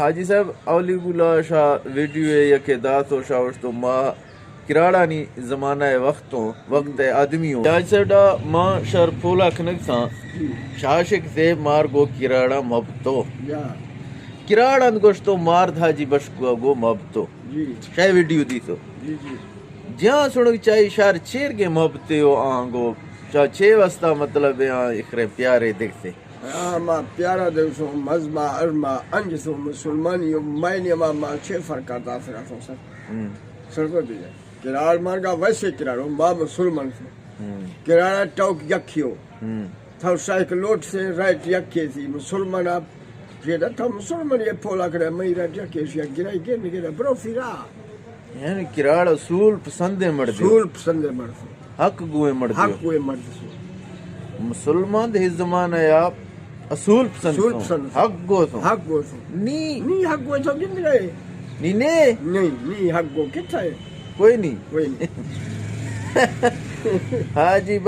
حاجی صاحب، اولی بولا شا ویڈیو ہے یکے داتو شا وشتو ما کراڑانی زمانہ ءِ وقت اوں، وقت ءِ آدمی اوں۔ حاجی صاحب ڈا ما شر پولا کنگ ساں، جی۔ شاشک سے مار گو کراڑا مبتو۔ یا۔ کراڑ اند گوشتو مار دھاجی بشکوا گو مبتو۔ جی۔ شے ویڈیو دیتو۔ جی، جی۔ جہاں سنگ چاہی شار چیر گے مبتے ہو آنگو۔ چا چے واسطہ مطلب ہے آں اخرے پیارے دیکھتے۔ ہاں، ما پیارا دیوسوں، مزما، ارما، انجسوں، مسلمانی و مائنی ما، ما چے فرق آتا سرا تو سر۔ ہم۔ سر کو دیجا۔ کراڑ مارگا ویسے کراڑو، ما مسلمان سوں۔ ہم۔ کراڑا ٹوک یکیو۔ ہم۔ تھو سائیکل لوٹ سے رائٹ یکے سی، مسلمان آپ۔ جیڑا تھو مسلمان یہ پولا کرے، مئی رائٹ یکے سی، گرائی گے نگرا، برو فیرا۔ یعنی کراڑ اصول پسند ہے مردے۔ اصول پسند ہے مردے۔ حق گوئے مردے۔ حق گوئے مردے۔ مسلمان دے زمانہ یا اصول پسند اصول سوں۔ پسند۔ حق گو سوں۔ حق گو سوں۔ نی۔ نی حق گو سوں گند رہے۔ نی نے۔ نہیں، نہیں، حق گو کتھا ہے؟ کوئی نہیں۔ کوئی نہیں۔ حاجی